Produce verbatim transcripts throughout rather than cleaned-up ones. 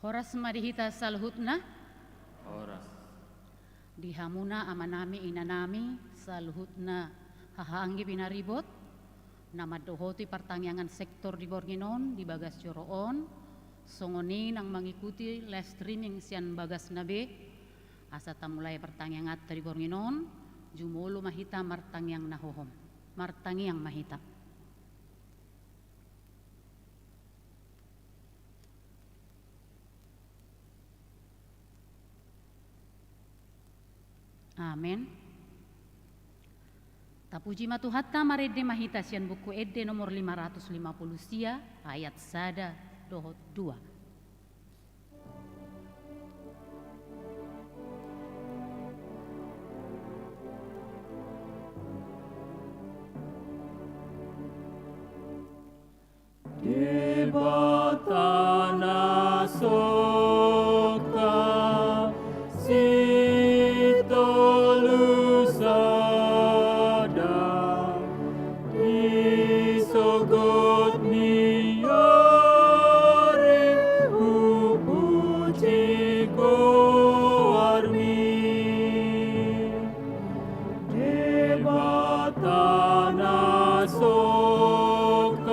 Horas ma di hita saluhutna. Horas. Di hamuna amanami inanami saluhutna, hahaanggi pinaribot, na mandohoti partangiangan sektor di borngin on di bagas joro on, songon i nang mangikuti live streaming sian bagasna be, asa tamulai partangianganta di borngin on, jumolo ma hita martangiang na hohom. Martangiang ma hita. Amen. Tapuji ma Tuhanta, marende ma hita sian Buku Ende nomor lima ratus lima puluh sia, ayat sada dohot dua. Debata na songkap, sitolu sada, di sogot ni ari hupuji goarMi. Debata na songkap,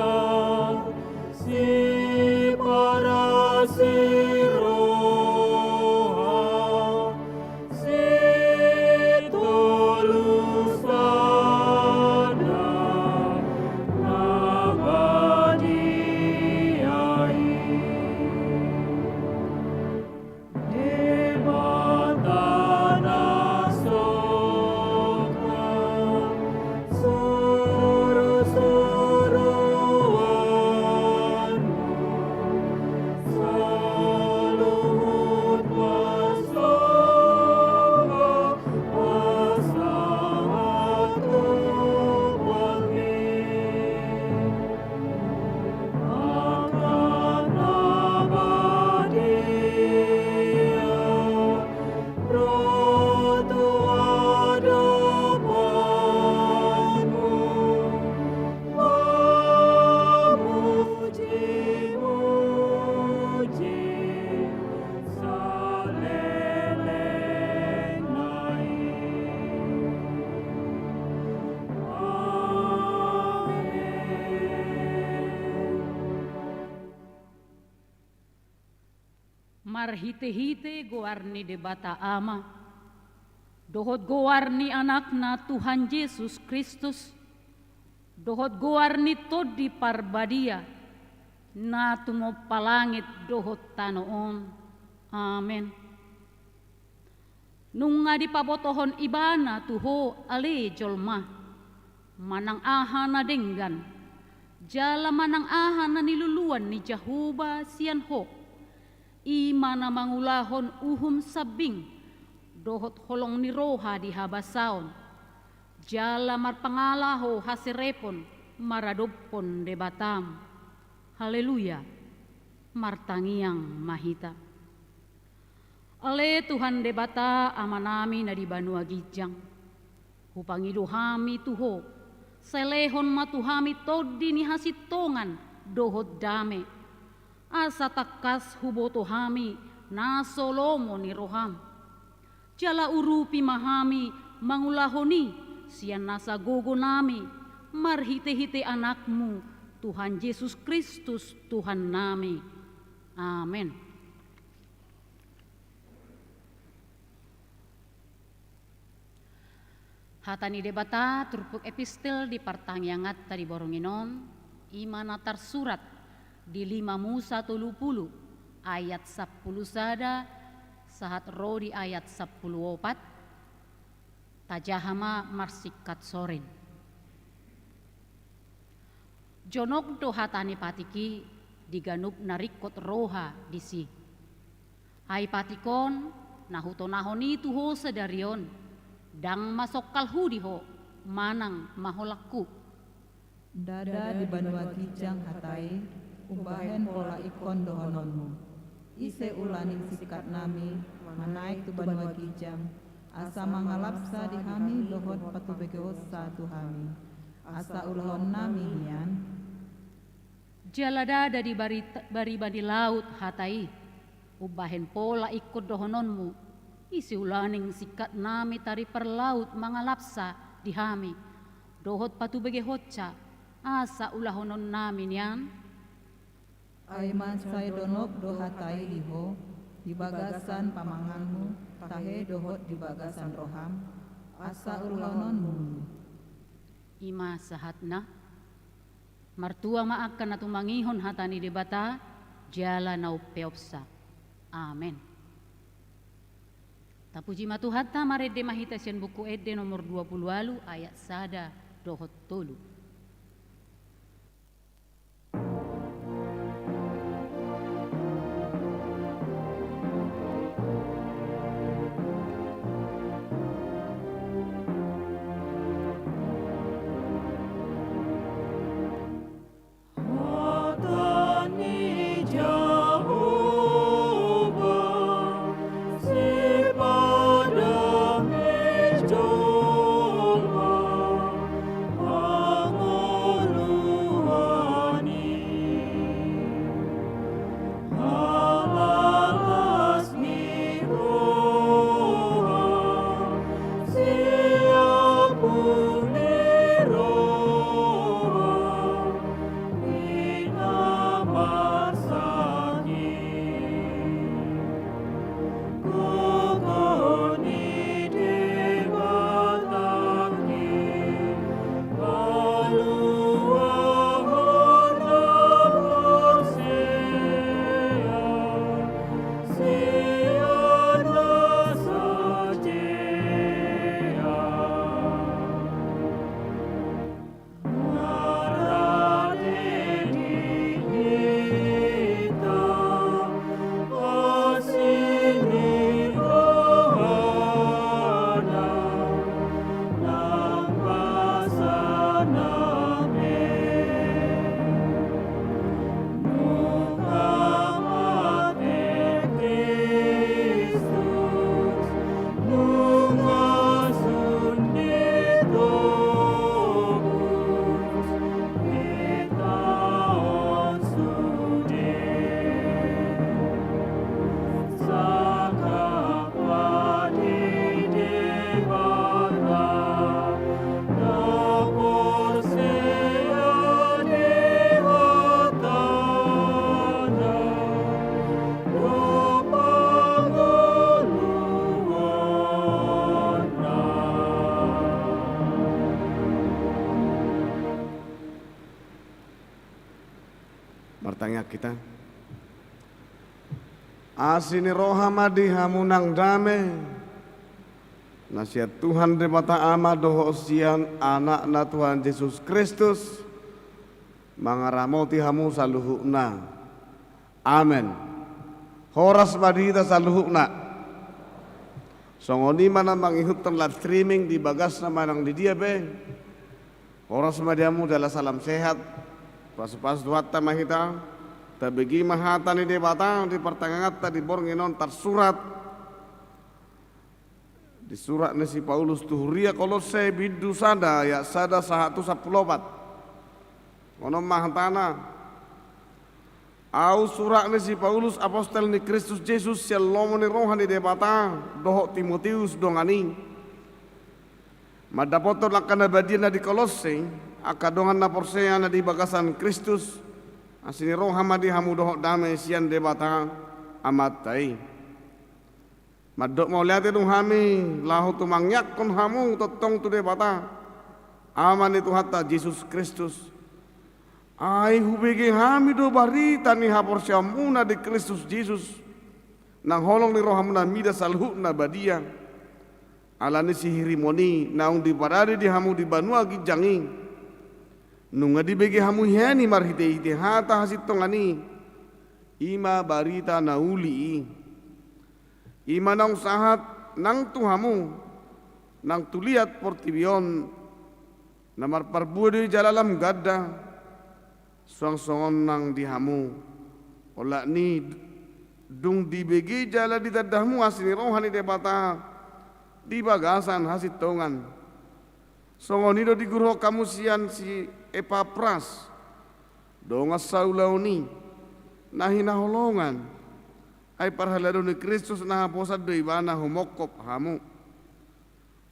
siparas ni roha, sitolu sada, na badia i. Debata na songkap, surusuruanMu saluhut parsonggop pasahat tu bongi. Angka na badia ro tu adopanMu, mamujimuji saleleng nai. Amen. Marhitehite goar ni Debata Ama, dohot goar ni AnakNa Tuhan Jesus Kristus, dohot goar ni Tondi Parbadia, na tumompa langit dohot tano on. Amen. Nunga dipabotohon Ibana tu ho ale jolma, manang aha na denggan, jala manang aha na niluluan ni Jahowa sian ho. I ma na mangulahon uhum sambing dohot holong ni roha di habasaon, jala marpangalaho haserepon maradophon Debatam. Haleluya. Martangiang ma hita. Ale Tuhan Debata Amanami na di banua ginjang, hupangido hami tu ho, sai lehon ma tu hami tondi ni hasintongan dohot dame, asa tangkas huboto hami na so lomo ni roham. Jala urupi ma hami mangulahon i sian nasa gogonami, marhitehite AnakMu, Tuhan Jesus Kristus, Tuhannami. Amen. Hata ni Debata turpuk epistel di partangianganta di borngin on, i ma na tarsurat di lima Musa tolu pulu ayat sampulu sada sahat ro di ayat sampulu opat. Tajaha ma marsingkat sorin. Jonok do hata ni patik i di ganup na ringkot roha disi. Ai patik on, na hutonahon i tu ho sadari on, ndang masongkalhu di ho, manang maholanghu. Ndada di banua ginjang hata i, umbahen pola ingkon dohononmu. Ise ulaning singkatnami manaek tu banua ginjang, asa mangalapsa di hami dohot patubegeonsa tu hami. Asa ulahonnami hian. Jala ndada di bari, bariba ni laut hata i, Umbahen pola ingkon dohononmu, ise ulaning singkat nami tariparlaut mangalapsa di hami, dohot patubegehonsa, asa ulahonon nami nian? Ai mansai donok do hata i di ho, di bagasan pamanganmu, tahe dohot di bagasan roham, asa ulahononmu. I ma sahatna. Martua ma angka na tumangihon hata ni Debata, jala na umpeopsa. Amen. Tapuji ma Tuhanta, marende ma hita sian Buku Ende nomor dua puluh ualu ayat sada dohot tolu. Martangiang hita. Asi ni roha ma di hamu nang dame na sian Tuhan Debata Ama dohot sian Anakna Tuhan Jesus Kristus, mangaramoti hamu saluhutna. Amen. Horas ma di hita saluhutna. Songon i ma na mangihuthon live streaming di bagasna manang di dia pe. Horas ma di hamu jala salam sehat. Pasupasu Tuhanta ma hita. Tabege ma hata ni Debata di partangianganta di borngin on tarsurat di surat ni si Paulus tu huria Kolosse bindu sada ayat sada sahat tu sampulu opat. Songon on ma hatana. Ahu surat ni si Paulus apostel ni Kristus Jesus sian lomo ni roha ni Debata dohot Timoteus dongan i. Mandapothon angka na badia na di Kolosse, angka dongan na porsea na di bagasan Kristus, asi ni roha ma di hamu dohot dame sian Debata Amanta i. Mandok mauliate do hami laho tumangiangkon hamu tongtong tu Debata, Ama ni Tuhanta Jesus Kristus. Ai hubege hami do barita ni haporseaonmuna di Kristus Jesus, nang holong ni rohamuna mida saluhutna badia. Ala ni sihirimon i naung diparade di hamu di banua ginjang i, nunga dibege hamu hian i marhitehite hata hasintongan i, i ma barita na uli i. I ma naung sahat nang tu hamu, nang tu liat portibi on, na marparbue do i jala lam ganda, suang songon nang di hamu. Olat ni dung dibege jala ditanda hamu asi ni roha ni Debata di bagasan hasintongan. Songon i do diguruhon hamu sian si Epapras, dongan saulaon i, na hinaholongan, Ai parhalado ni Kristus na haposan do ibana humongkop hamu.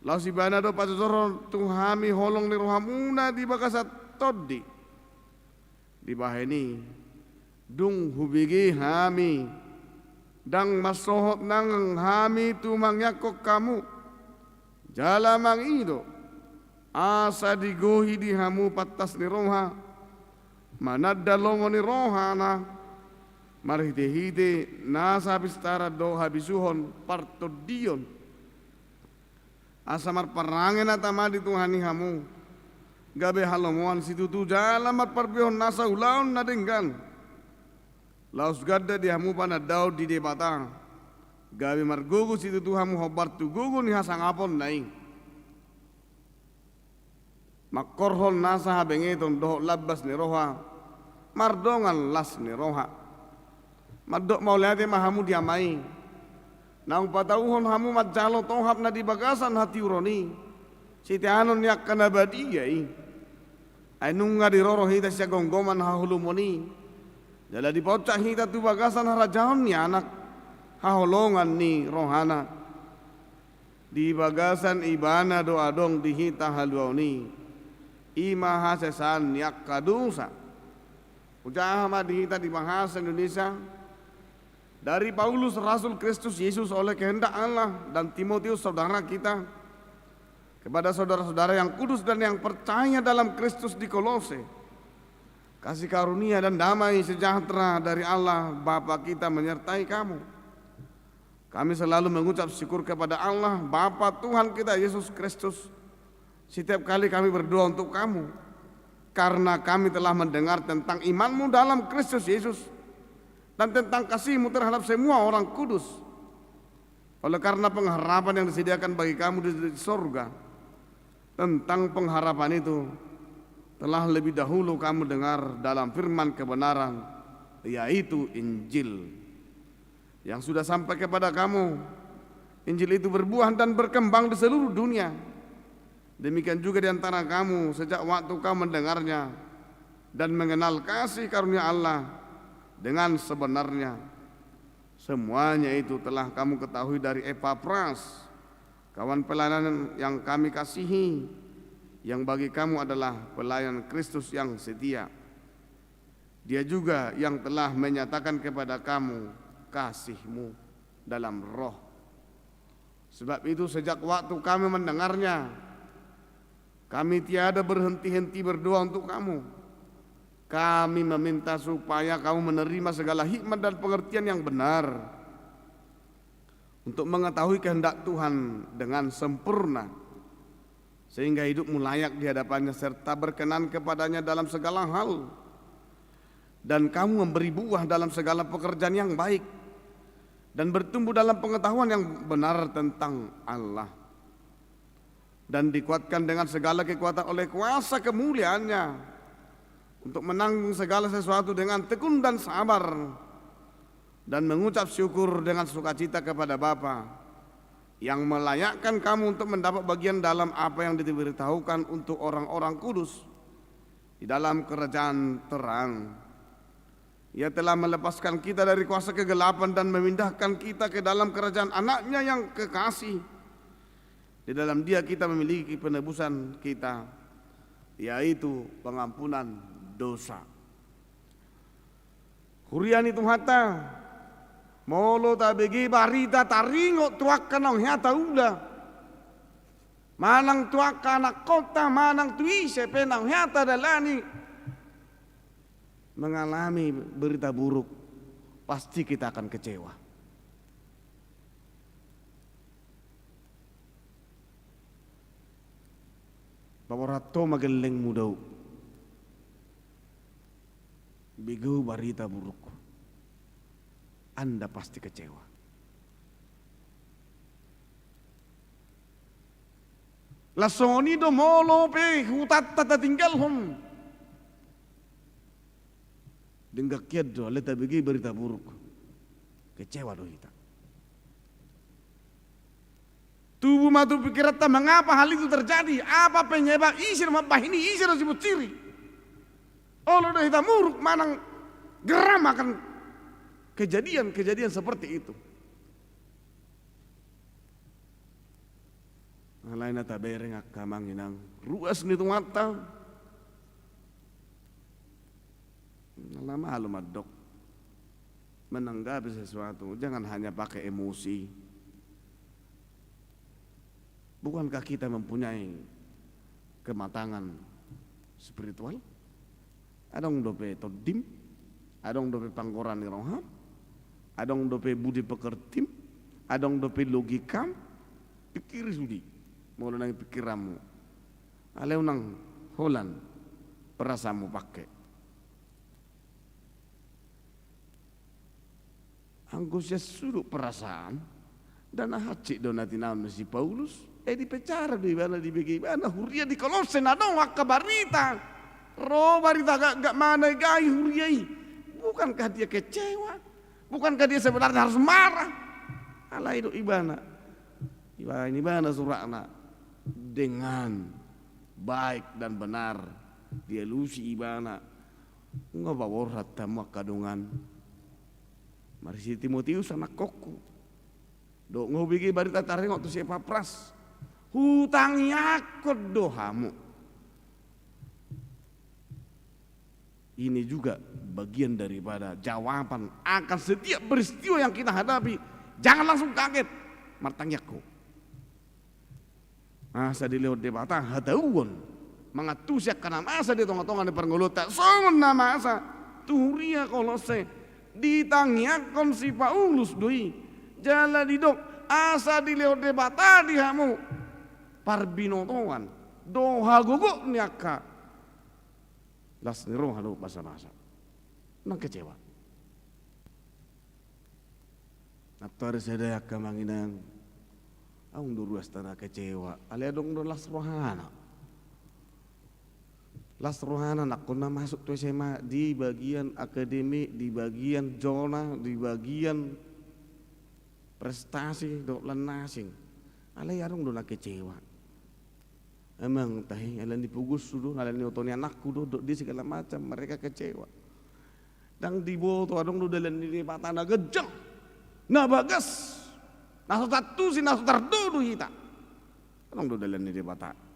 Laos ibana do pajojorhon tu hami holong ni rohamuna di bagasan tondi. Dibahen i, dung hubege hami, ndang mansohot nang hami tu mangiangkon hamu. Jala mangido, asa digohi di hamu pantas ni roha, mananda lomo ni rohana, marhitehite nasa hapistaran dohot habisuhon partondion. Asa marparange na tama di Tuhan i hamu, gabe halomoan situtu jala marparbehon nasa ulaon na denggan. Laos ganda di hamu panandaon di Debata, gabe margogo situtu hamu hombar tu gogo ni hasangaponna i. Mangkorhon nasa habengeton dohot lambas ni roha, mardongan las ni roha. Mandok mauliate ma hamu di Ama i, naung patauhon hamu manjalo tohap na di bagasan hatiuron i, siteanon ni angka na badia i. Ai nunga diroro hita sian gomgoman haholomon i, jala dipaunsak hita tu bagasan harajaon ni Anak, haholongan ni rohana. Di bagasan ibana do adong di hita haluaon i, i ma hasesaan ni angka dosa. Hujaha ma di hita di bahasa Indonesia, dari Paulus, rasul Kristus Yesus oleh kehendak Allah, dan Timotius, saudara kita, kepada saudara-saudara yang kudus dan yang percaya dalam Kristus di Kolose. Kasih karunia dan damai sejahtera dari Allah Bapa kita menyertai kamu. Kami selalu mengucap syukur kepada Allah, Bapa Tuhan kita Yesus Kristus, setiap kali kami berdoa untuk kamu, karena kami telah mendengar tentang imanmu dalam Kristus Yesus dan tentang kasihmu terhadap semua orang kudus. Oleh karena pengharapan yang disediakan bagi kamu di, di sorga, tentang pengharapan itu telah lebih dahulu kamu dengar dalam firman kebenaran, yaitu Injil yang sudah sampai kepada kamu. Injil itu berbuah dan berkembang di seluruh dunia. Demikian juga di antara kamu sejak waktu kamu mendengarnya dan mengenal kasih karunia Allah dengan sebenarnya. Semuanya itu telah kamu ketahui dari Epafras, kawan pelayanan yang kami kasihi, yang bagi kamu adalah pelayan Kristus yang setia. Dia juga yang telah menyatakan kepada kamu kasihmu dalam roh. Sebab itu, sejak waktu kami mendengarnya, kami tiada berhenti-henti berdoa untuk kamu. Kami meminta supaya kamu menerima segala hikmat dan pengertian yang benar untuk mengetahui kehendak Tuhan dengan sempurna, sehingga hidupmu layak di hadapan-Nya serta berkenan kepada-Nya dalam segala hal, dan kamu memberi buah dalam segala pekerjaan yang baik, dan bertumbuh dalam pengetahuan yang benar tentang Allah, dan dikuatkan dengan segala kekuatan oleh kuasa kemuliaan-Nya, untuk menanggung segala sesuatu dengan tekun dan sabar, dan mengucap syukur dengan sukacita kepada Bapa, yang melayakkan kamu untuk mendapat bagian dalam apa yang diberitahukan untuk orang-orang kudus di dalam kerajaan terang. Ia telah melepaskan kita dari kuasa kegelapan dan memindahkan kita ke dalam kerajaan Anak-Nya yang kekasih. Di dalam Dia kita memiliki penebusan kita, yaitu pengampunan dosa. Huria ni Tuhanta, molo tabege barita taringot tu angka naung hea taula, manang tu angka anakkonta, manang tu ise pe naung hea tadalani, mengalami berita buruk, pasti kita akan kecewa. Paborat ho ma gellengmu, dao. Bege barita buruk, Anda pasti kecewa. Laos songon i do molo pe hutanta tatinggalhon. Denggan hian do, alai tabege barita buruk, kecewa do hita. Tubu ma tu pikiranta, mengapa hal itu terjadi? Apa penyebab? Ise do mambahen i, ise do sibunsiri? Olo do hita muruk manang geram akan Kejadian-kejadian seperti itu. Alai na tabereng angka amang inang, ruas ni Tuhanta. Ala malu mandok, menanggapi sesuatu, jangan hanya pakai emosi. Bukankah kita mempunyai kematangan spiritual? Adong dope tondim, adong dope panggoran ni roham, adong dope budi pekertim, adong dope logikam, pikiri sude molo naeng pikiranmu. Alai unang holan perasaanmu pake. Anggo sian sudut perasaan, nda na hansit do na tinaon ni si Paulus. Eh, dipenjara do ibana, dibege ibana huria di Kolosse na dong angka barita. Ro barita gakgak manegai huria i. Bukankah dia kecewa? Bukankah dia sebenarnya harus marah? Alai do ibana, ibaen ibana suratna dengan baik dan benar. Dialusi ibana. Nunga paborhat hamu angka dongan. Marisi Timoteus anakkonku. Dohot nga hubege barita taringot tu si Epapras. Hutangiangkon do hamu. Ini juga bagian daripada jawaban akan setiap peristiwa yang kita hadapi. Jangan langsung kaget. Martangiangkon. Asa dilehon Debata hatahuon mangantusi angka na masa di tongatonga ni parngoluonta, songon na masa tu huria Kolosse. Ditangiangkon si Paulus do i, jala didok asa dilehon Debata di hamu parbinotoan dohot hagogoon ni angka las ni roha dohot basabasa. Unang kecewa. Antar sada angka amang inang, adong do ruas na kecewa, alai adong do las rohana. Las rohana nangkon na masuk tu S M A, di bagian akademik, di bagian zona, di bagian prestasi dohot lan na asing. Alai adong do na kecewa. Amang, tahe, ala ni pogoshu do, ala ni oto ni anakku do, dohot di segala macam, mereka kecewa. Ndang diboto adong do dalan ni Debata na ganjang, na bagas, na so taantusi, na so tardo do hita. Adong do dalan ni Debata.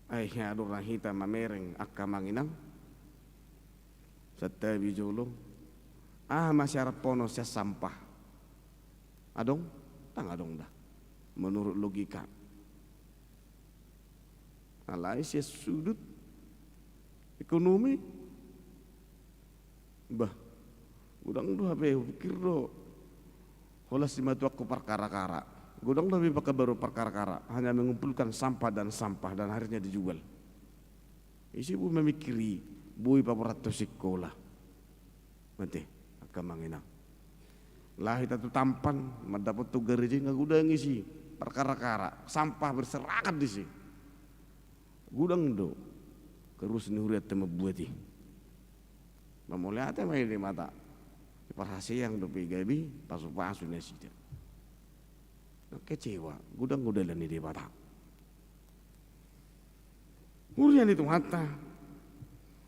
Ai hea do ra hita mamereng angka amang inang. Santabi jolo. Aha ma siaraphonon sian sampah? Adong? Ndang adong da. Menurut logika. Alai sian sudut ekonomi, bah, godang do hape hupikir do. Holan simatuangku parkarakara. Godang do hape pakabaru parkarakara. Hanya mengumpulkan sampah dan sampah dan akhirnya dijual. Ise boi mamikiri, boi paborhat tu sikola. Mate, angka amang inang. Laho hita tu tampan, mandapothon gareja, nga godang isi parkarakara, sampah berserakan disi. Godang do kerusuhan ni hurianta mambuat i. Mamauliate ma i Debata. Parhaseang dope gabe pasupasu nasida. Kecewa, godang do dalan ni Debata. Huria ni Tuhanta,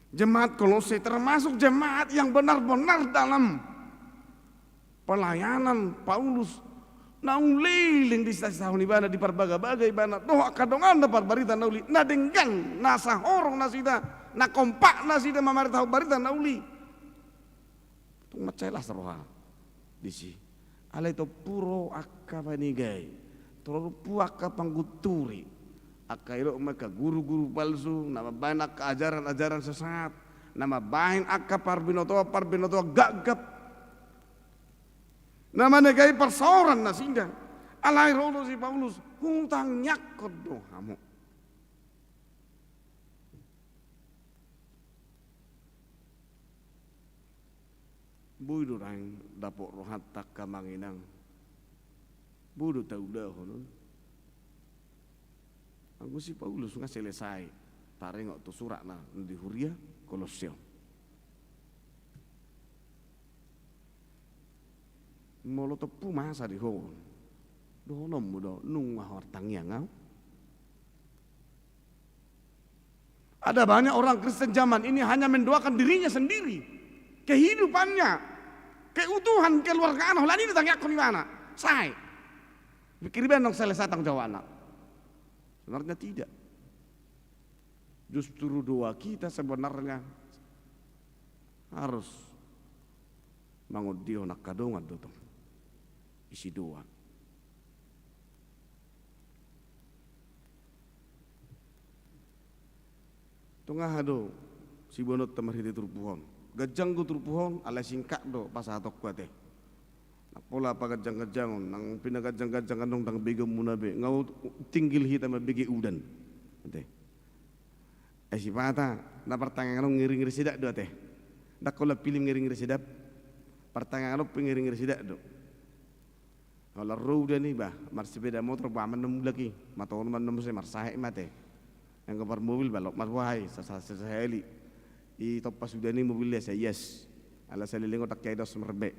jemaat Kolosse, termasuk jemaat yang benar-benar dalam pelayanan Paulus, na uleleng disisahon ibana, diparbagabaga ibana dohot angka donganna parbarita na uli, na denggan, na sahorong nasida, na kompak nasida mamaritahon barita na uli. Tung mansai las roha disi. Alai tompu ro angka panigai, tompu angka panggunturi, angka idok ma angka guru-guru palsu, na mambahen angka ajaran-ajaran sesat, na mambahen angka parbinotoan-parbinotoan gapgap, na manegai parsaoran nasida. Alai ro do si Paulus, hutangiangkon do hamu. Boi do naeng dapot rohanta angka amang inang. Boi do taulahon on. Anggo si Paulus nga selesai taringot tu suratna di huria Kolosse on. Molo tompu masa di ho on, dohononmu do nunga martangiang ahu? Ada banyak orang Kristen zaman ini hanya mendoakan dirinya sendiri, kehidupannya, keutuhan keluargana, holan i do ditangiangkon ibana. Sae. Pikir ibana, nunga selesai tanggung jawabna. Sebenarnya tidak. Justru doa kita sebenarnya harus mangondihon angka dongan do tong. Isi doa. Tong aha do siboanonta marhite turpuk on? Ganjang do turpuk on, alai singkat do pasahatonku ate. Nang pola paganjang-ganjangon, nang pinaganjang-ganjang annon ndang begeonmuna be, nga tinggil hita mambege udan. Ate. Ai sipata, na partangiangan on ngiring-ngiring sedap do ate. Ndang holan pillim ngiring-ngiring sedap. Partangiangan on pe ngiring-ngiring sedap do. Holan ro udan i bah, marsepeda motor bah, manang mulak i, matono manang muse marsahe ma ate. Anggo parmobil bah, lot ma buhai, sa-, sa-, sa-, sahali. I tompas udan i mobil i asa ias. Ala saleleng on ndang hea dos marbe.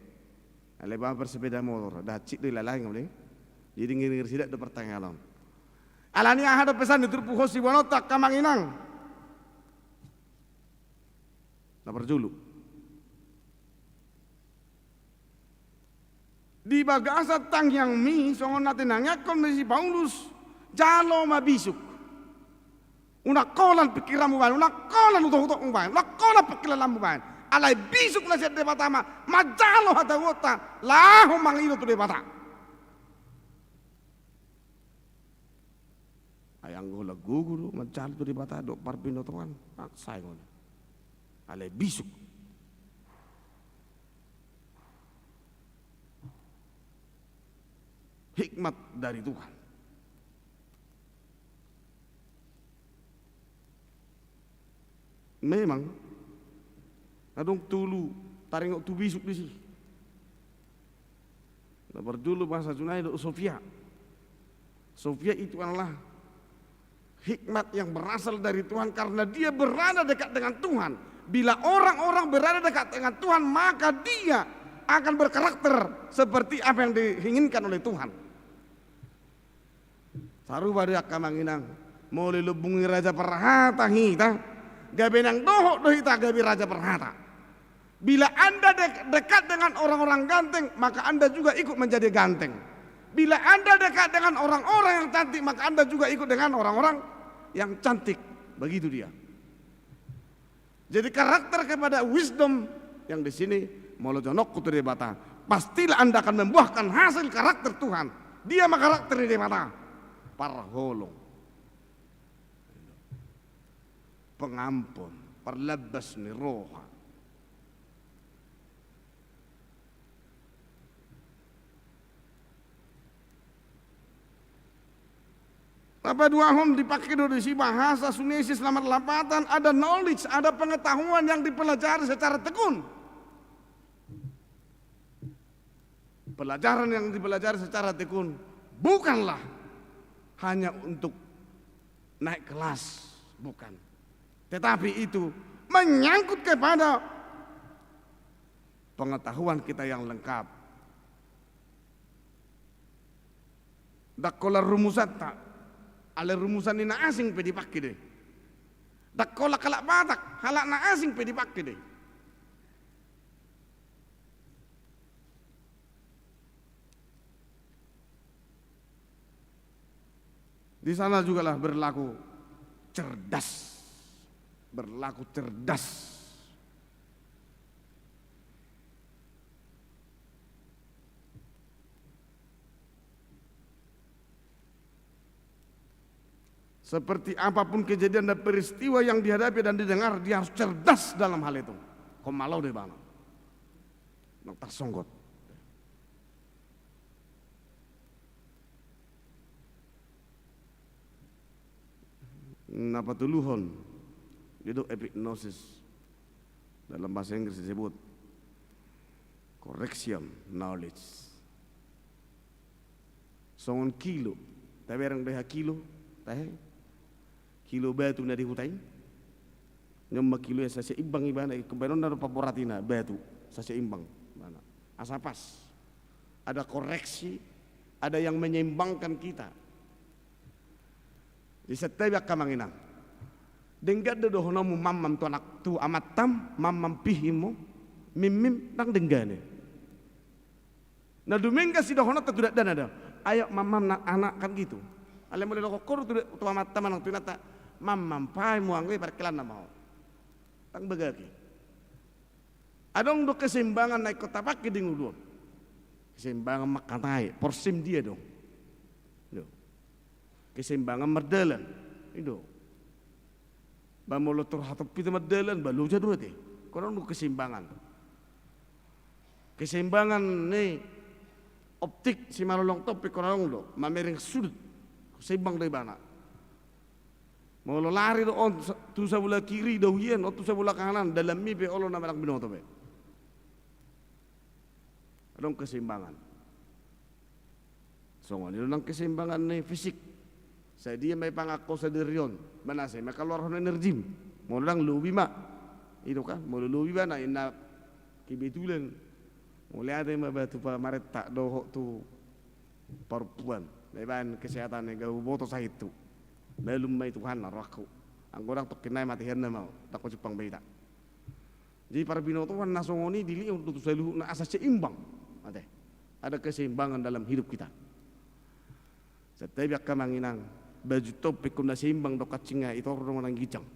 Alai bah marsepeda motor, dahat sik do i lalaing on i. Jadi ngiring-ngiring sedap do partangiangan on. Alani aha do pesan ni turpuk on siboanonta angka amang inang? Na parjolo. Di bagasan tangiangmi, songon na tinangiangkon ni si Paulus, jalo ma bisuk. Unang holan pingkiranmu baen, unang holan utok-utokmu baen, unang holan pangkilalaan baen. Alai bisuk na sian Debata ma, manjalo hatahuonta, laho mangido tu Debata. Ai anggo holan gogo do manjalo tu Debata dohot parbinotoan, maksa i ngoni. Alai bisuk. Hikmat dari Tuhan. Memang adong tolu taringot tu bisuk disi. Na parjolo bahasa Junai do Sophia. Sophia itu adalah hikmat yang berasal dari Tuhan karena dia berada dekat dengan Tuhan. Bila orang-orang berada dekat dengan Tuhan, maka dia akan berkarakter seperti apa yang diinginkan oleh Tuhan. Sarupa do i angka amang inang, molo dilumbungi raja parhata hita, gabe nang dohot do hita gabe raja parhata. Bila Anda de-, dekat dengan orang-orang ganteng, maka Anda juga ikut menjadi ganteng. Bila Anda dekat dengan orang-orang yang cantik, maka Anda juga ikut dengan orang-orang yang cantik. Begitu dia. Jadi karakter kepada wisdom yang di sini, molo jonokku tu Debata, pastilah Anda akan membuahkan hasil karakter Tuhan. Dia ma karakter ni Debata. Parholong. Pengampun, parlambas ni roha. Na paduahon, dipake do disi bahasa Sunesis na marlapatan, ada knowledge, ada pengetahuan yang dipelajari secara tekun. Pelajaran yang dipelajari secara tekun bukanlah hanya untuk naik kelas, bukan. Tetapi itu menyangkut kepada pengetahuan kita yang lengkap. Ndang holan rumusanta, alai rumusan ni na asing pe dipake do i. Ndang holan halak Batak, halak na asing pe dipake do i. Di sana jugalah berlaku cerdas. Berlaku cerdas. Seperti apapun kejadian dan peristiwa yang dihadapi dan didengar, dia harus cerdas dalam hal itu. Ho malo do ibana. Nang tarsonggot. Na patoluhon, dia do epignosis. Dalam bahasa Inggris disebut correction knowledge. Songon kilo, tabereng do i hakilo, tahe? Kilo batu na di huta i. Nyon ma kilo i, saseimbang ibana, baenon na do paboratina batu, saseimbang ibana. Asa pas. Ada koreksi, ada yang menyeimbangkan kita. Jadi santabi angka amang inang. Denggan do dohononmu mamam tu anak, tu amantam, mamam pih immo, mim mim, ndang denggan i. Na dumenggan sidohononta tu dakdanak do. Ayo mamam na anak, kan gitu. Alai molo didok ho tu, tu amantam nang tu inanta, mamam pah immo, anggo i parkelanna ma ho. Ndang bagak i. Adong do keseimbangan na ingkon tapangke di ngolu on. Keseimbangan mangkatai, porsem dia do. Do. Keseimbangan mardalan. I do. Ba molo tor hatop hita mardalan, ba loja do ate. Ingkon adong do keseimbangan. Keseimbangan ni optik simalolong topi ingkon adong do. Mamereng sudut. Seimbang do ibana. Molo lari do on sa-, tu sabola kiri, dao hian, on tu sabola kanan, dalanmi pe olo na manang binoto be. Adong keseimbangan. Songon i do nang keseimbangan ni fisik. Sadia ma ipangankon sadari on, manang sai ma kaluarhon energim. Molo ndang lobi ma. I do kan, molo lobi ba na inna kebetulan. Mauliate ma ba tu pamarenta dohot tu parompuan. Na ibaen kesehatan i gabe boto sahit tu. Malum ma i Tuhan na rohangku. Anggo ndang tongkin nai mate hian nama, ndang ho jumpang be hita. Jadi parbinotoan na songon i dilehon do tu saluhutna asa seimbang. Ate. Ada keseimbangan dalam hidup kita. Santabi angka amang inang, baju topi ingkon na seimbang do, kancingna i tor do manang ginjang.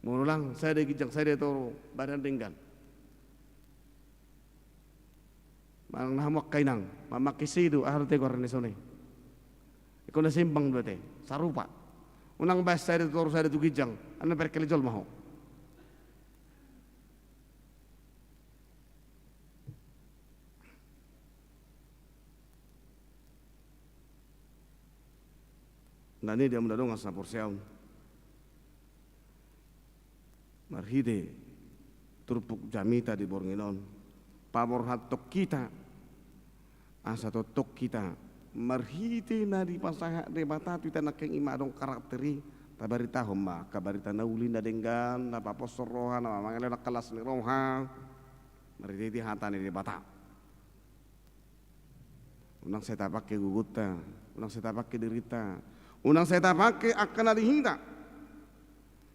Molo ndang sada ginjang sada i tor, badan denggan. Manang na hamu angka inang, mamake sedo, aha do ate goarna dison i. Ingkon na seimbang do ate, sarupa. Unang baen sada tu toru, sada tu ginjang, annon parkali jolma ho. Na nian di hamu na dongan saporseaon. Marhite turpuk jamita di borngin on, paborhathon hita, asa tongtong hita marhite na dipasahat Debata tu hita nangkin, i ma adong karakter i, tabaritahon ma angka barita na uli, na denggan, na paposhon roha, na mamangelehon angka las ni roha, marhitehite hata ni Debata. Unang sai tapangke gogonta, unang sai tapangke dirinta, unang sai tapangke angka na di hita.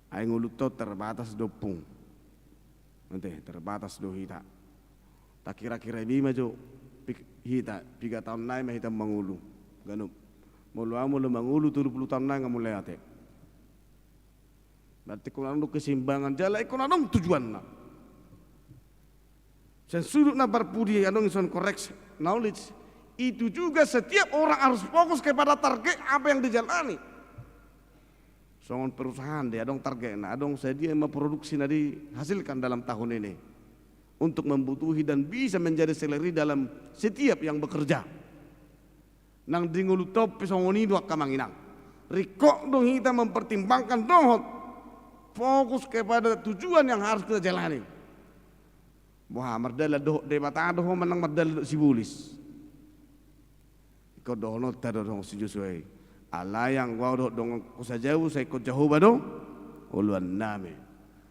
Ai ngolunta on terbatas do, Ompung. Ate, terbatas do hita. Takira-kira be ma jo pig-, hita, piga taon nai ma hita mangolu. Ganup. Molo au molo mangolu tolu pulu taon nai, nga mulai ate. Berarti ingkon adong do keseimbangan, jala ingkon adong tujuanna. Sian sudut na parpudi, adong dison correct knowledge, itu juga setiap orang harus fokus kepada target apa yang dijalani. Songon perusahaan do i, adong targetna, adong sadia ma produksi na dihasilkan dalam tahun ini untuk membutuhi dan bisa menjadi salary dalam setiap yang bekerja. Nang di ngolunta on pe songon i do angka amang inang. Ringkot do hita mempertimbangkan dohot fokus kepada tujuan yang harus kita jalani. Boha, mardalan dohot Debata do ho manang mardalan dohot sibolis? Ingkon dohononta do dohot si Josua i. Alai anggo au dohot donganku sajabu, sai ingkon Jahowa do oloannami.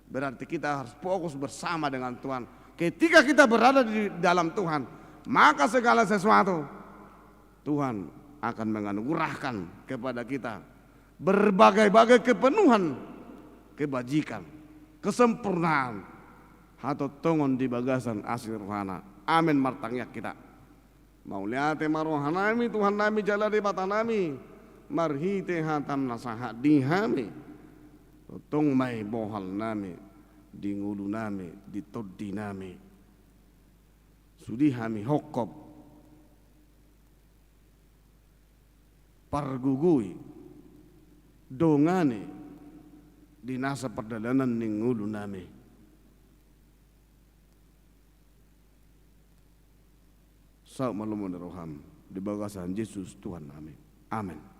Berarti kita harus fokus bersama dengan Tuhan. Ketika kita berada di dalam Tuhan, maka segala sesuatu Tuhan akan menganugerahkan kepada kita berbagai-bagai kepenuhan, kebajikan, kesempurnaan, hatontongon di bagasan asi ni rohana. Amen. Martangiang hita. Mauliate ma rohanami, Tuhannami jala Debatanami, marhite hatam na sahat di hami. Tongtong ma i bohalnami di ngolunami, di tondinami. Sude hami hongkop, pargogoi, dongani di nasa pardalanan ni ngolunami. Saut ma lomo ni roham di bagasan Jesus Tuhannami. Amen.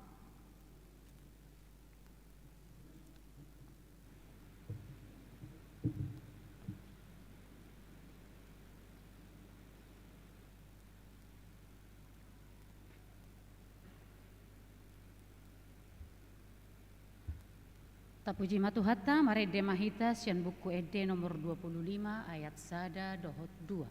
Tapuji ma Tuhanta, marende ma hita sian Buku Ende nomor dua puluh lima ayat sada dohot dua.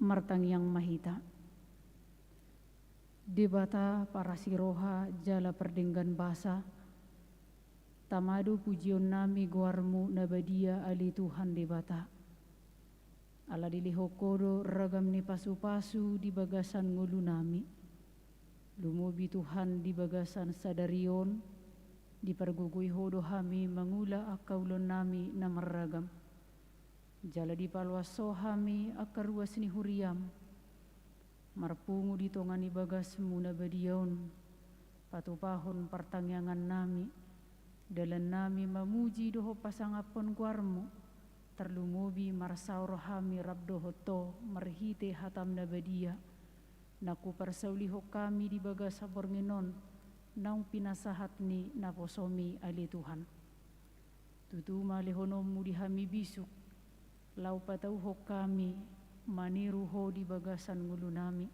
Martangiang ma hita. Debata parasi roha jala pardenggan basa, tama do pujionnami goarmu na badia ale Tuhan Debata. Ala dilehon Ho do ragam ni pasupasu di bagasan ngolunami. Lumobi Tuhan di bagasan sadari on, dipargogoi Ho do hami mangula angka ulaonnami na marragam. Jala dipaloas Ho hami angka ruas ni huriam. Marpungu di tonga ni bagasmu na badia on, patupahon partangiangannami, dalannami mamuji dohot pasangaphon goarmu, tarlumobi marsaor hami rap dohot Ho marhite hatam na badia, na huparsaulihon hami di bagasan borngin on, naung pinasahat ni naposomi ale Tuhan. Tutu ma lehononmu di hami bisuk, laho patauhon hami maniru Ho di bagasan ngolunami.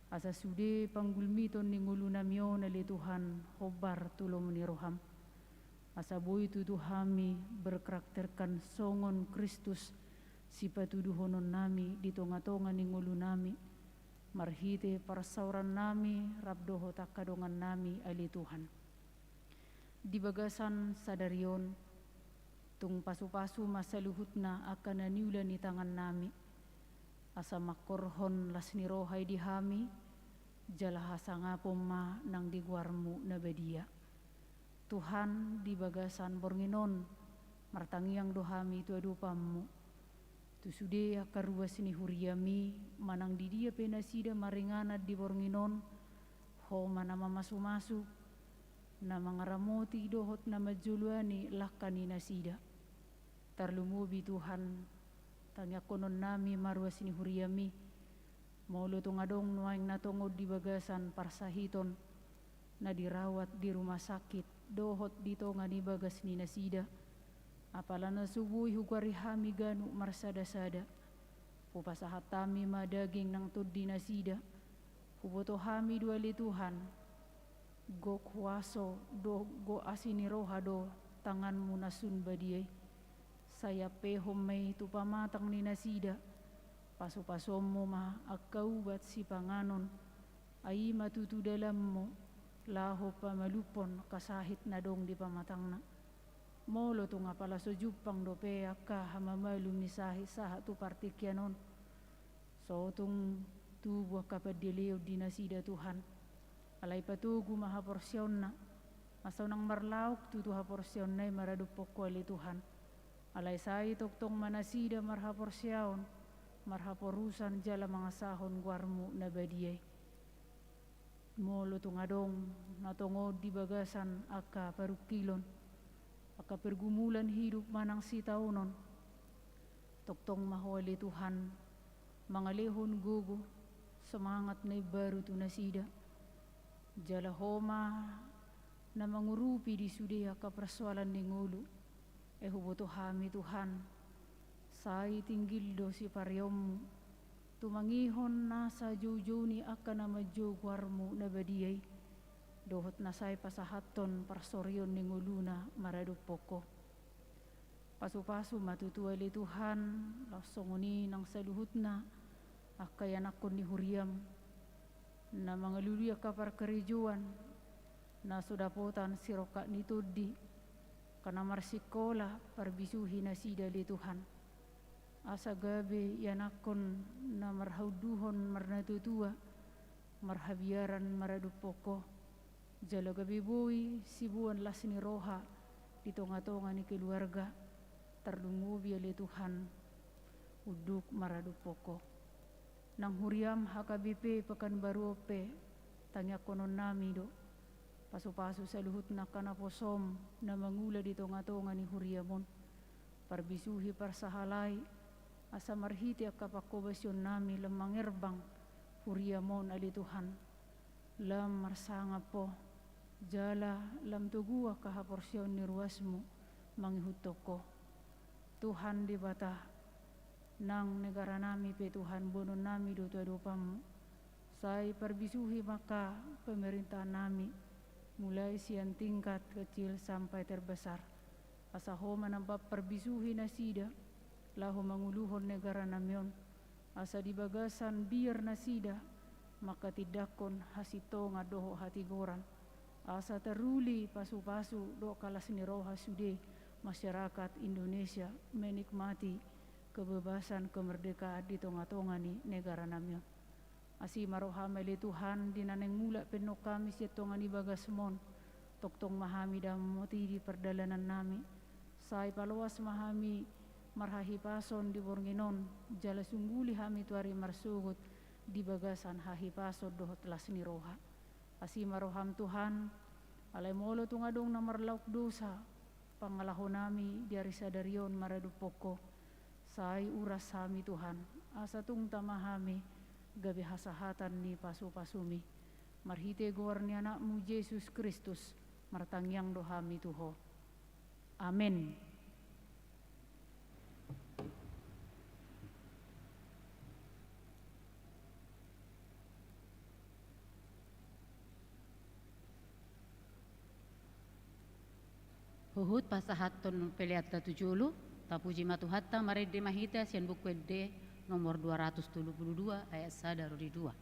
Asa sude panggulmiton ni ngolunami on ale Tuhan, hombar tu lomo ni roham. Asa boi tutu hami berkarakterkan songon Kristus sipatuduhononnami di tonga-tonga ni ngolunami, marhite parsaorannami rap dohot angka dongannami ale Tuhan. Di bagasan sadari on, tung pasupasu ma saluhutna angka na niula ni tangannami. Asa mangkorhon las ni roha i di hami, jala hasangapon ma nang di goarmu na badia. Tuhan, di bagasan borngin on, martangiang do hami tu adopanmu. Tu sude angka ruas ni huriami, manang di dia pe nasida maringanan di borngin on, Ho ma na mamasumasu, na mangaramoti dohot na manjoloani langka ni nasida. Tarlumobi Tuhan, tangiangkononnami ma ruas ni huriami, molo tung adong nuaeng na tongon di bagasan parsahiton, na dirawat di rumah sakit, dohot di tonga ni bagas ni nasida. Apala na so boi hugoari hami ganup marsada-sada. Hupasahat hami ma daging nang tondi nasida. Huboto hami do ale Tuhan, gok huaso do, gok asi ni roha do tanganmu na sun badia i. Sai ampehon ma i tu pamatang ni nasida. Pasupasuonmu ma angka ubat sipanganon. Ai i ma tutu dalanmu, laho pamalumhon angka sahit na adong di pamatangna. Molo tung apala so jumpang dope angka hamamalum ni sahit sahat tu partingkian on, so tung tubu angka pandeleon di nasida Tuhan. Alai patogu ma haporseaonna, asa unang marlaok tutu haporseaonna i maradophon Ho ale Tuhan. Alai sai tongtong ma nasida marhaporseaon, marhaporusan jala mangasahon goarmu na badia i. Molo tung adong na tongon di bagasan angka parungkilon, angka pergumulan hidup manang sitaonon, tongtong ma Ho ale Tuhan, mangalehon gogo, semangat na imbaru tu nasida. Jala Ho ma na mangurupi di sude angka persoalan ni ngolu. Ai huboto hami Tuhan, sai tinggil do sipareonmu, tumangihon nasa joujou ni angka na manjou goarmu na badia i, dohot na sai pasahathon parsorion ni ngoluna maradophon Ho. Pasupasu ma tutu ale Tuhan, laos songon i nang saluhutna angka ianakhon ni huriam, na mangalului angka parkarejoan, na so dapotan sirongkap ni tondi, angka na marsikola, parbisuhi nasida ale Tuhan. Asa gabe ianakhon na marhaunduhon marnatuatua, marhabiaran maradophon Ho. Jala gabe boi siboan las ni roha di tonga-tonga ni keluarga, tarlumobi ale Tuhan, unduk maradophon Ho. Nang huriam H K B P Pekanbaru on pe, tangiangkononnami do. Pasupasu saluhutna angka naposom na mangula di tonga-tonga ni huriam on. Parbisuhi parsahalai, asa marhite angka pangkobasionnami lam mangerbang huriam on ale Tuhan. Lam marsangap Ho, jala lam togu angka haporseaon ni ruasmu mangihuthon Ho. Tuhan Debata, nang negaranami pe Tuhan boanonnami do tu adopanmu. Sai parbisuhi ma angka pemerintahannami, mulai sian tingkat kecil sampai terbesar. Asa Ho ma na parbisuhi nasida, laho manguluhon negaranami on, Asa di bagasan biar nasida manghatindanghon hasintongan dohot hatigoran, asa taruli pasupasu dohot las ni roha sude masyarakat Indonesia menikmati kebebasan kemerdekaan di tongatonga ni negaranami on. Asi ma roham ale Tuhan, di na naeng mulak pe annon hami sian tonga ni bagasmon, tongtong ma hami damonti di pardalanannami. Sai paloas ma hami marhahipason di borngin on, jala sungguli hami tu ari marsogot di bagasan hahipason dohot las ni roha. Asi ma roham Tuhan, alai molo tung adong na marlaok dosa pangalahonami di ari sadari on maradophon Ho, sai uras hami Tuhan, asa tung tama hami gabe hasahatan ni pasupasumi. Marhite goar ni Anakmu Jesus Kristus, martangiang do hami tu Ho. Amen. Huhut pasahathon peleanta tu jolo, tapuji ma Tuhanta, marende ma hita sian Buku Ende nomor dua ratus tolu pulu dua, ayat sada ro di dua.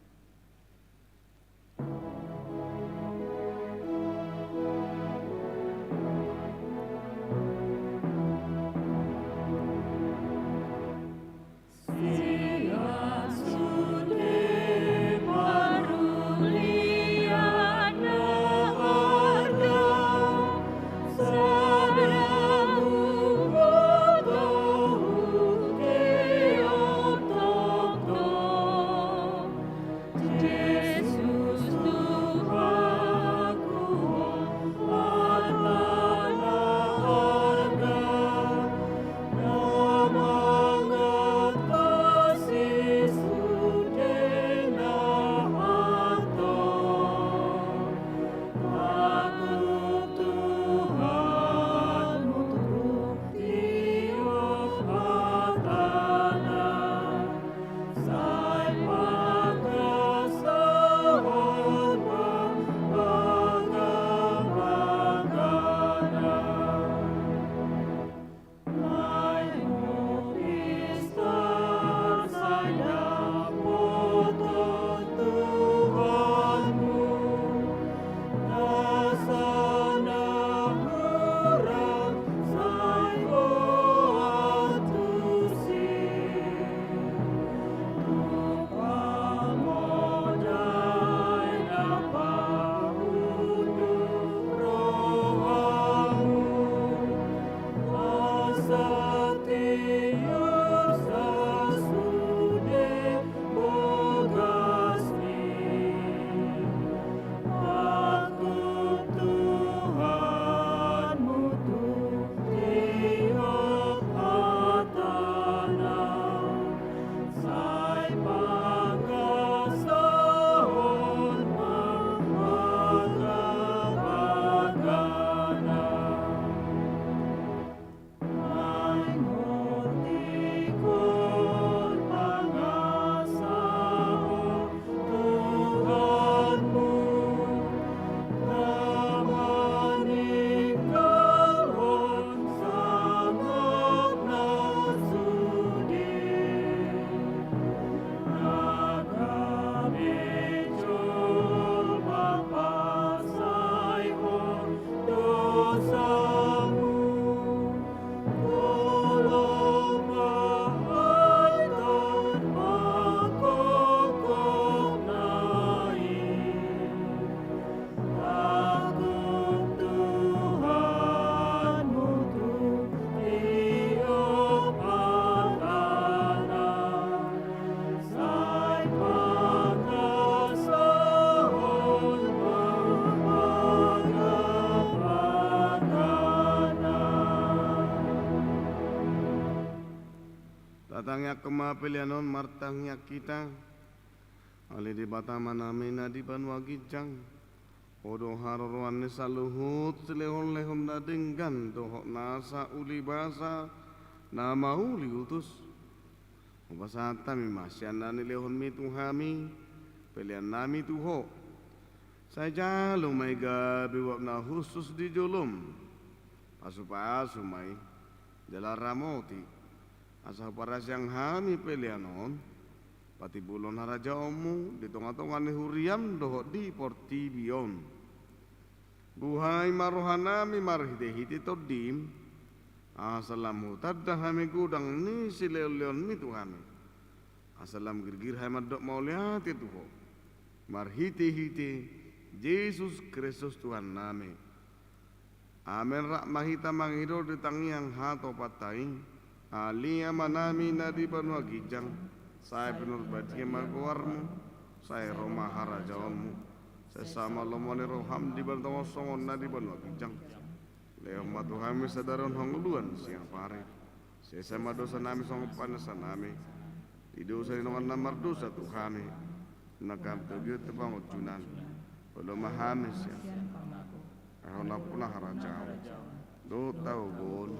Tatangiangkon ma pelean on, martangiang hita. Ale Debata Amanami na di banua ginjang, Ho do haroroan ni saluhut silehonlehon na denggan dohot nasa ulibasa na mauli utus. Hupasahat hami ma sian na nilehonmi tu hami peleannami tu Ho. Sai jalo ma i gabe uap na hushus di jolom. Pasupasu ma i, jala ramoti, asa huparaseang hami pelean on Patimbulhon harajaonmu di tongatonga ni huriam dohot di portibi on. Buhai ma rohanami marhitehite Tondim, asa lam hutanda hami godang ni silehonlehonmi tu hami, asa lam girgir hami mandok mauliate tu Ho, marhitehite Jesus Kristus Tuhannami. Amen. Rap ma hita mangido di tangiang hatopanta i. Ale Amanami na di banua ginjang, sai pinarbadia ma goarmu, sai ro ma harajaonmu, sai saut ma lomo ni roham di banua tonga on songon na di banua ginjang. Lehon ma tu hami sadari on hangoluan siapari. Sesa ma dosanami songon panesanami di dosa ni dongan na mardosa tu hami. Unang hami togihon tu pangunjunan. Olo ma hami sian, ai Ho nampuna harajaon dohot hagogoon,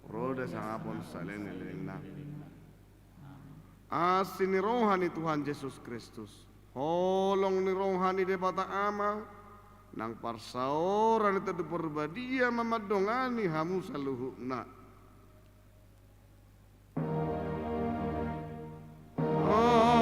ro do hasangapon saleleng ni lelengna. Asi ni roha ni Tuhan Jesus Kristus, holong ni roha ni Debata Ama, nang parsaoran ni Tondi Parbadia ma mandongani hamu saluhutna. Amen.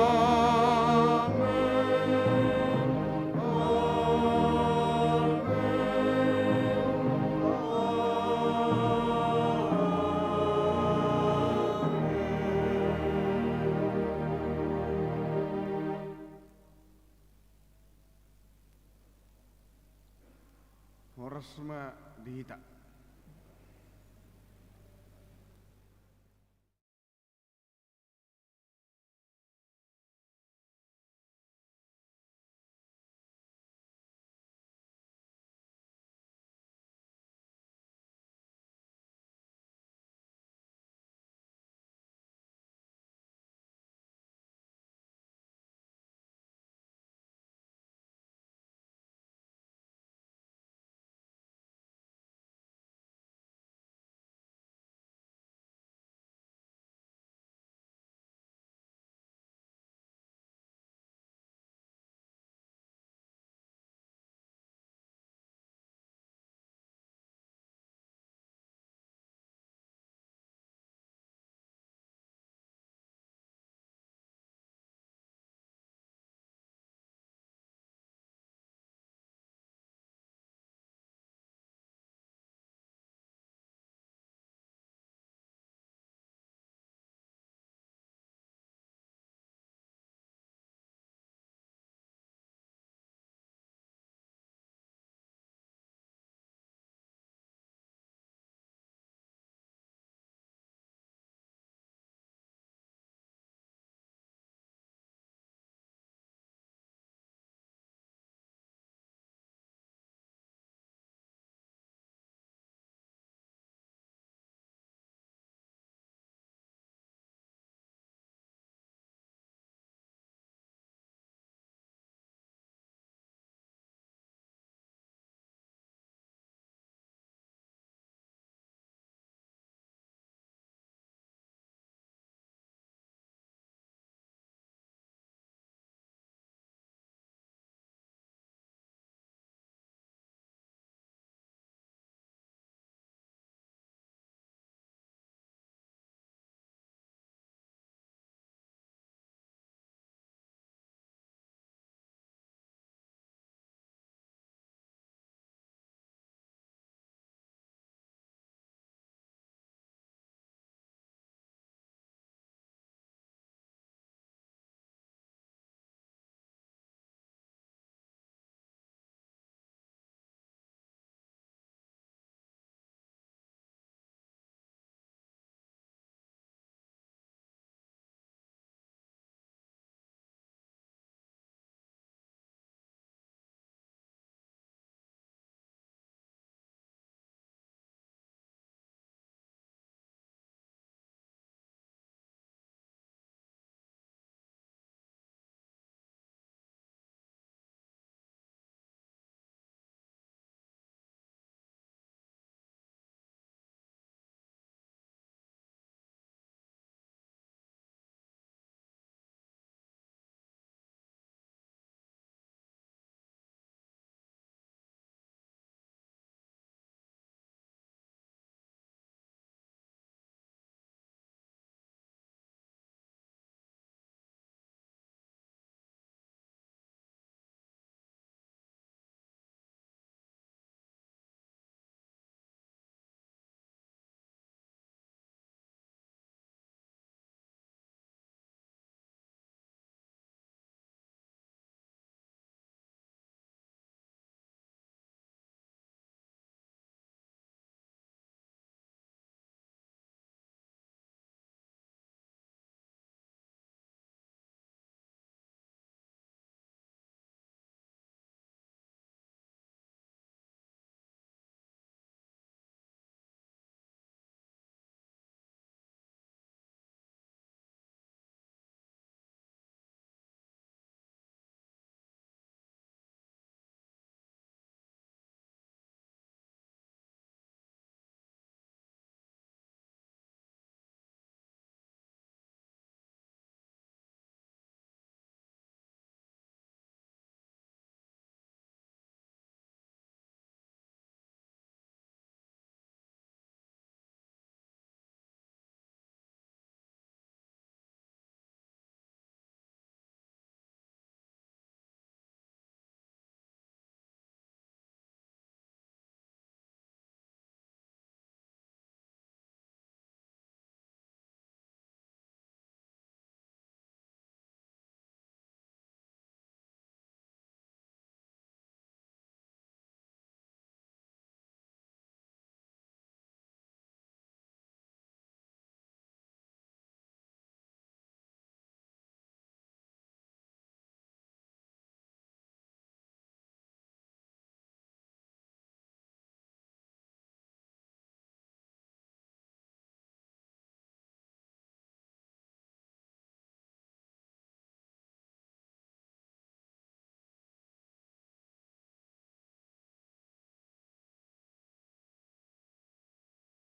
Horas ma di hita.